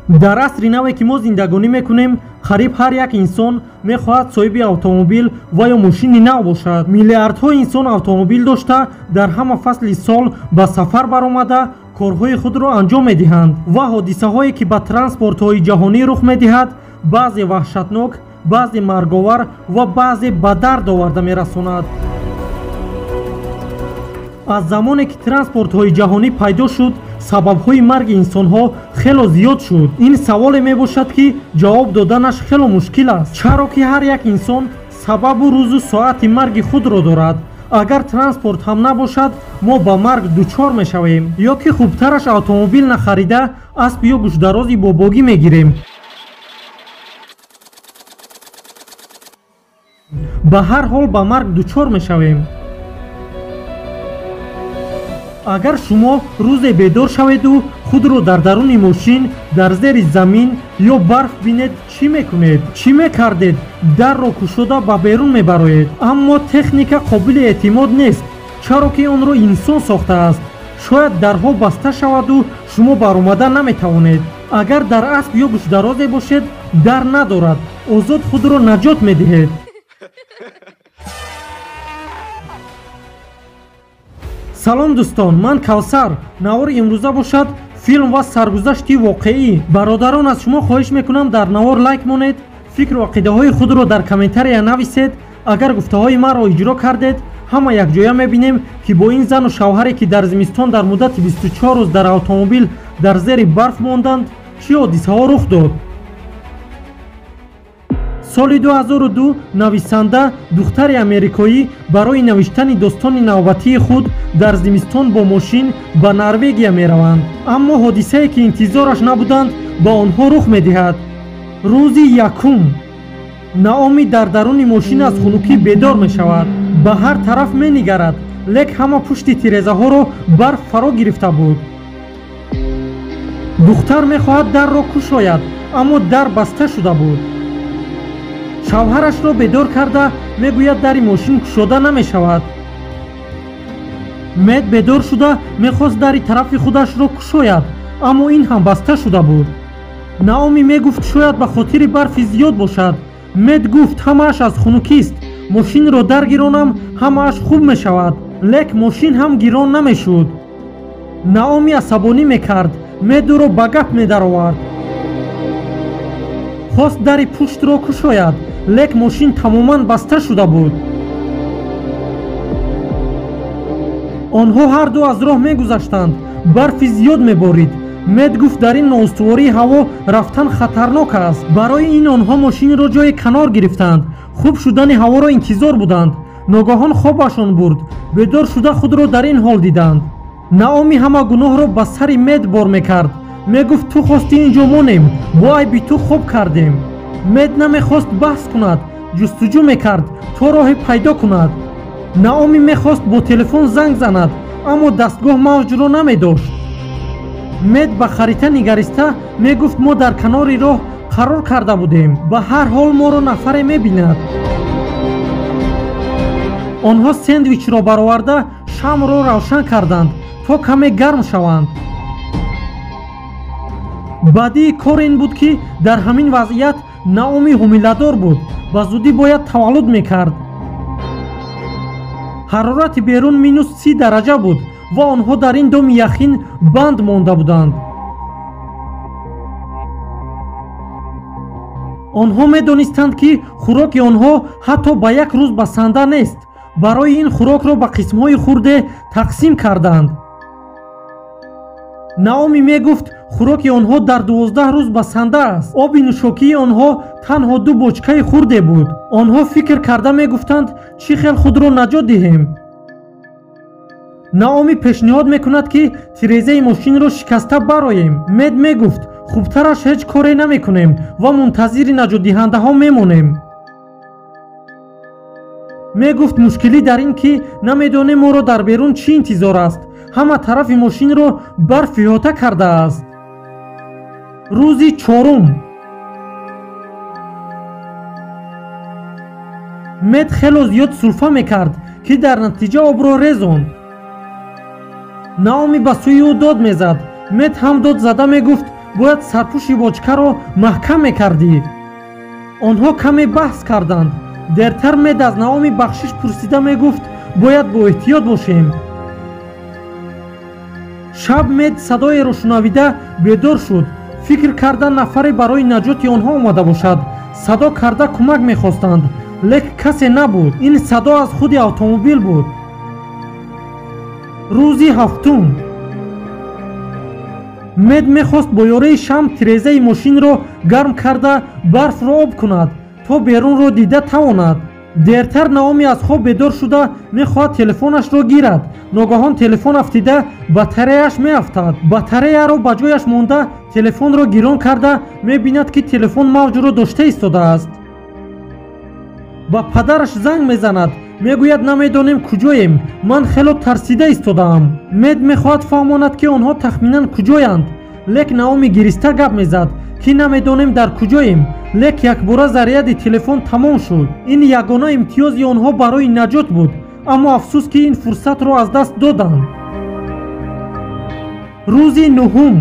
Дар асри наве ки мо зиндагонӣ мекунем, қариб ҳар як инсон мехоҳад соҳиби автомобил ва ё мошини нав бошад. Миллиардҳо инсон автомобил дошта, дар ҳама фасли сол ба сафар баромада корҳои худро анҷом медиҳанд ва ҳодисаҳое ки ба транспортҳои ҷаҳонӣ рух медиҳад, баъзе ваҳшатнок, баъзе марговар ва баъзе ба дард оварда мерасонад. Аз замоне ки транспортҳои ҷаҳонӣ пайдо шуд, сабабҳои марги инсонҳо хело зиёд шуд. Ин саволе мебошад, ки ҷавоб доданаш хело мушкил аст, чаро ки ҳар як инсон сабабу рӯзу соати марги худро дорад. Агар транспорт ҳам набошад, мо ба марг дучор мешавем, ё ки хубтараш автомобил нахарида асп ё гӯшдарози бобогӣ мегирем. Ба ҳар ҳол ба марг дучор мешавем. Агар шумо рӯзе бедор шаведу худро дар даруни мошин, дар зери замин ё барф бинед, чӣ мекунед? Чӣ мекардед? Дарро кушода ба берун мебароед. Аммо техника қобили эътимод нест, чаро ки онро инсон сохтааст. Шояд дарҳо баста шаваду шумо баромада наметавонед. Агар дар асп ё гӯшдарозе бошед, дар надорад, озод худро наҷот медиҳед. Салом дӯстон, ман Кавсар. Навори имрӯза бошад филм ва саргузашти воқеӣ. Бародарон, аз шумо хоҳиш мекунам дар навор лайк монед, фикру ақидаҳои худро дар комментария нависед. Агар гуфтаҳои маро иҷро кардед, ҳама якҷоя мебинем, ки бо ин зану шавҳаре, ки дар зимистон дар муддати 24 рӯз дар автомобил дар зери барф монданд, чӣ ҳодисаҳо рух дод. Соли 2002 нависанда духтари америкоӣ барои навиштани достони навбатии худ дар зимистон бо мошин ба Норвегия мераванд. Аммо ҳодисае, ки интизораш набуданд, ба онҳо рух медиҳад. Рӯзи якум Наоми дар даруни мошин аз хунукӣ бедор мешавад. Ба ҳар тараф менигарад, лек ҳама пушти тирезаҳоро барф фаро гирифта буд. Духтар мехоҳад дарро кушояд, аммо дар баста шуда буд. Шавҳарашро бедор карда мегӯяд, дари мошин кушода намешавад. Мед бедор шуда мехост дари тарафи худашро кушояд, аммо ин ҳам баста шуда буд. Наоми мегуфт, шояд ба хотири барфи зиёд бошад. Мед гуфт, ҳамааш аз хунукист, мошинро дар гиронам, ҳамааш хуб мешавад. Лек мошин ҳам гирон намешуд. Наоми асабонӣ мекард, Мед ӯро ба гап медаровард. Хост дари пуштро кушояд, лек мошин тамоман баста шуда буд. Онҳо ҳарду аз роҳ мегузаштанд, барфи зиёд меборид. Мед гуфт, дар ин ноустувории ҳаво рафтан хатарнок аст. Барои ин онҳо мошинро ҷои канор гирифтанд. Хуб шудани ҳаворо интизор буданд. Ногаҳон хобашон бурд. Бедор шуда худро дар ин ҳол диданд. Наоми ҳама гуноҳро ба сари Мед бор мекард. Мегуфт, ту хости инҷо монем, бо айби ту хоб кардем. Мед намехост баҳс кунад, ҷустуҷӯ мекард то роҳе пайдо кунад. Наоми мехост бо телефон занг занад, аммо дастгоҳ мавҷро намедошт. Мед ба харита нигариста мегуфт, мо дар канори роҳ қарор карда будем, ба ҳар ҳол моро нафаре мебинад. Онҳо сендвичро бароварда шамъро равшан карданд, то каме гарм шаванд. Баъдии кор ин буд, ки дар ҳамин вазъият Наоми ҳомиладор буд, ба зудӣ бояд таваллуд мекард. Ҳарорати берун минус 30 дараҷа буд ва онҳо дар ин доми яхин банд монда буданд. Онҳо медонистанд, ки хӯроки онҳо ҳатто ба як рӯз басанда нест. Барои ин хӯрокро ба қисмҳои хурде тақсим карданд. Наоми мегуфт, хӯроки онҳо дар 12 рӯз басанда аст. Оби нӯшокии онҳо танҳо 2 бочкаи хурде буд. Онҳо фикр карда мегуфтанд, чӣ хел худро наҷот диҳем. Наоми пешниҳод мекунад, ки тирезаи мошинро шикаста бароем. Мед мегуфт, хубтараш ҳеҷ коре намекунем ва мунтазири наҷотдиҳандаҳо мемонем. Мегуфт, мушкилӣ дар ин ки намедонем моро дар берун чӣ интизор аст. Ҳама тарафи мошинро барф иҳота кардааст. Рӯзи чорум Мед хело зиёд сулфа мекард, ки дар натиҷа обро резонд. Наоми ба сӯи ӯ дод мезад. Мед ҳам дод зада мегуфт, Бояд сарпӯши бочкаро маҳкам мекардӣ. Онҳо каме баҳс карданд. Дертар Мед аз Наоми бахшиш пурсида мегуфт, бояд бо эҳтиёт бошем. Шаб Мед садоеро шунавида бедор шуд. Фикр карда нафаре барои наҷоти онҳо омада бошад. Садо карда кӯмак мехостанд, лек касе набуд. Ин садо аз худи автомобил буд. Рӯзи ҳафтум Мед мехост бо ёрии шам тирезаи мошинро гарм карда барфро об кунад, то берунро дида тавонад. Дертар Наоми аз хоб бедор шуда мехоҳад телефонашро гирад. Ногаҳон телефон афтида батареяш меафтад. Батареяро ба ҷояш монда телефонро гирон карда мебинад, ки телефон мавҷро дошта истодааст. Ба падараш занг мезанад, мегӯяд намедонем куҷоем, ман хело тарсида истодаам. Мед мехоҳад фаҳмонад, ки онҳо тахминан куҷоянд, лек Наоми гириста гап мезад, ки намедонем дар куҷоем. Лек якбора заряди телефон тамом шуд. Ин ягона имтиёзи онҳо барои наҷот буд, аммо афсӯс, ки ин фурсатро аз даст доданд. Рӯзи нуҳум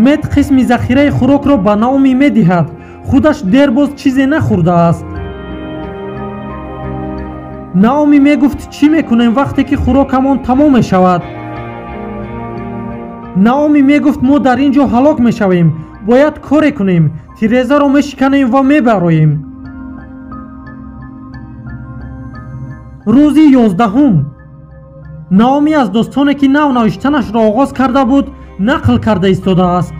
Мед қисми захираи хӯрокро ба Наоми медиҳад. Худаш дербоз чизе нахӯрдааст. Наоми мегуфт, чӣ мекунем вақте ки хӯрокамон тамом мешавад? Наоми мегуфт, мо дар ин ҷо ҳалок мешавем, бояд коре кунем, тирезаро мешиканем ва мебароем. Рӯзи 11 Наоми аз достоне, ки нав навиштанашро оғоз карда буд, нақл карда истодааст.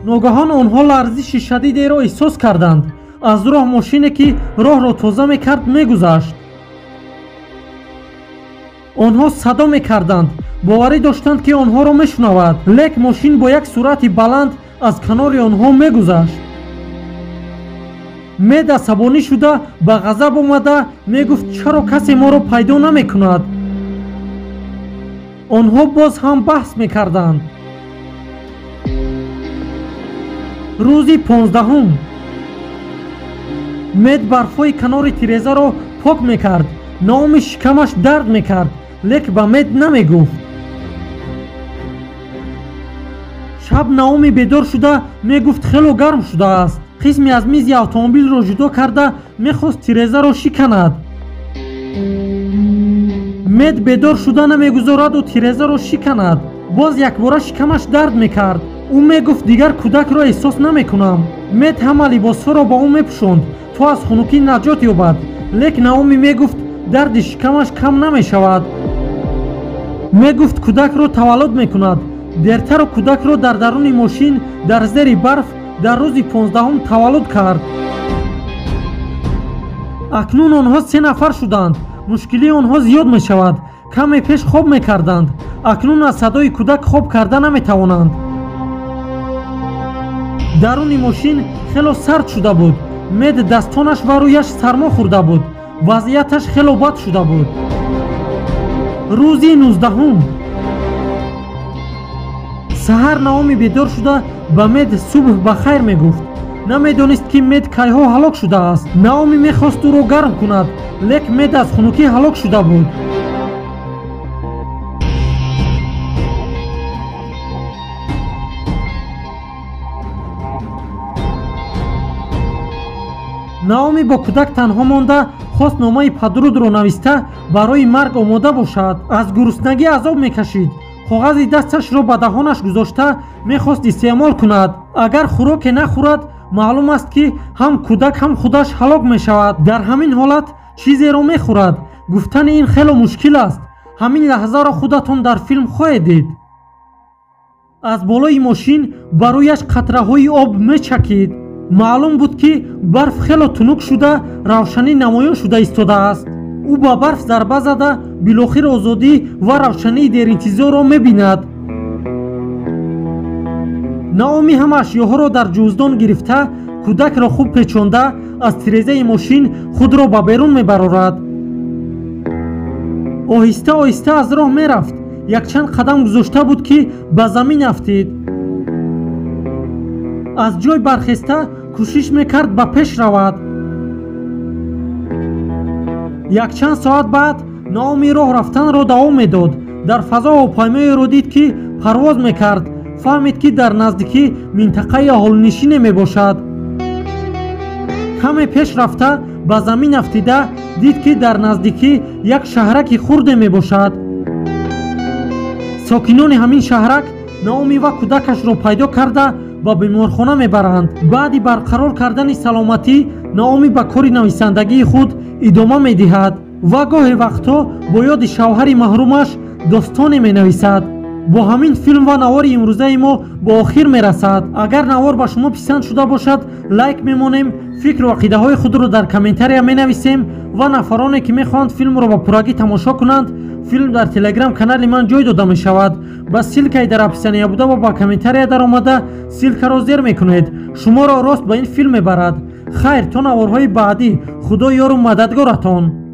Ногаҳон онҳо ларзиши шадидеро эҳсос карданд. Аз роҳ мошине, ки роҳро тоза мекард, мегузашт. Онҳо садо мекарданд, боварӣ доштанд, ки онҳоро мешунавад, лек мошин бо як суръати баланд аз канори онҳо мегузашт. Мед асабонӣ шуда ба ғазаб омада мегуфт, чаро касе моро пайдо намекунад? Онҳо боз ҳам баҳс мекарданд. Рӯзи 15 Мед барфҳои канори тирезаро пок мекард. Наоми шикамаш дард мекард, лек ба Мед намегуфт. Шаб Наоми бедор шуда мегуфт, хело гарм шудааст. Қисме аз мизи автомобилро ҷудо карда мехост тирезаро шиканад. Мед бедор шуда намегузорад ӯ тирезаро шиканад. Боз якбора шикамаш дард мекард. Ӯ мегуфт, дигар кӯдакро эҳсос намекунам. Мед ҳама либосҳоро ба ӯ мепӯшонд, то аз хунукӣ наҷот ёбад, лек Наоми мегуфт, дарди шикамаш кам намешавад. Мегуфт, кӯдакро таваллуд мекунад. Дертару кӯдакро дар даруни мошин дар зери барф дар рӯзи 15 таваллуд кард. Акнун онҳо 3 нафар шуданд. Мушкилии онҳо зиёд мешавад. Каме пеш хоб мекарданд, акнун аз садои кӯдак хоб карда наметавонанд. Даруни мошин хело сард шуда буд. Мед дастонаш ва рӯяш сармо хӯрда буд. Вазъияташ хело бад шуда буд. Рӯзи 19 саҳар Наоми бедор шуда ба Мед субҳ ба хайр мегуфт. Намедонист, ки Мед кайҳо ҳалок шудааст. Наоми мехост ӯро гарм кунад, лек Мед аз хунукӣ ҳалок шуда буд. Наоми бо кӯдак танҳо монда хост номаи падрудро нависта барои марг омода бошад. Аз гуруснагӣ азоб мекашид. Коғази дасташро ба даҳонаш гузошта мехост истеъмол кунад. Агар хӯроке нахӯрад, маълум аст, ки ҳам кӯдак, ҳам худаш ҳалок мешавад. Дар ҳамин ҳолат чизеро мехӯрад. Гуфтани ин хело мушкил аст. Ҳамин лаҳзаро худатон дар филм хоҳед дид. Аз болои мошин ба рӯяш қатраҳои об мечакид. Маълум буд, ки барф хело тунук шуда равшанӣ намоён шуда истодааст. Ӯ ба барф зарба зада билохир озодӣ ва равшании деринтизорро мебинад. Наоми ҳама ашёҳоро дар ҷуздон гирифта, кӯдакро хуб печонда аз тирезаи мошин худро ба берун мебарорад. Оҳиста оҳиста аз роҳ мерафт. Якчанд қадам гузошта буд, ки ба замин афтид. Аз ҷой бархеста кӯшиш мекард ба пеш равад. Якчанд соат баъд Наоми роҳ рафтанро давом медод. Дар фазо ҳавопаймоеро дид, ки парвоз мекард. Фаҳмид, ки дар наздикӣ минтақаи аҳолинишине мебошад. Каме пеш рафта, ба замин афтида, дид, ки дар наздикӣ як шаҳраки хурде мебошад. Сокинони ҳамин шаҳрак Наоми ва кӯдакашро пайдо карда, ба беморхона мебаранд. Баъди барқарор кардани саломатӣ Наоми ба кори нависандагии худ идома медиҳад ва гоҳе вақтҳо бо ёди шавҳари маҳрумаш достоне менависад. Бо ҳамин филм ва навори имрӯзаи мо ба охир мерасад. Агар навор ба шумо писанд шуда бошад, лайк мемонем, фикру ақидаҳои худро дар комментария менависем ва нафароне, ки мехоҳанд филмро ба пуррагӣ тамошо кунанд, филм дар телеграм канали ман ҷой дода мешавад. Ба ссылка и дар описания буда ва ба комментария даромада, ссылка ро зер мекунед, шуморо рост ба ин филм мебарад. Хайр, то наворҳои баъдӣ, Худо ёру мададгоратон.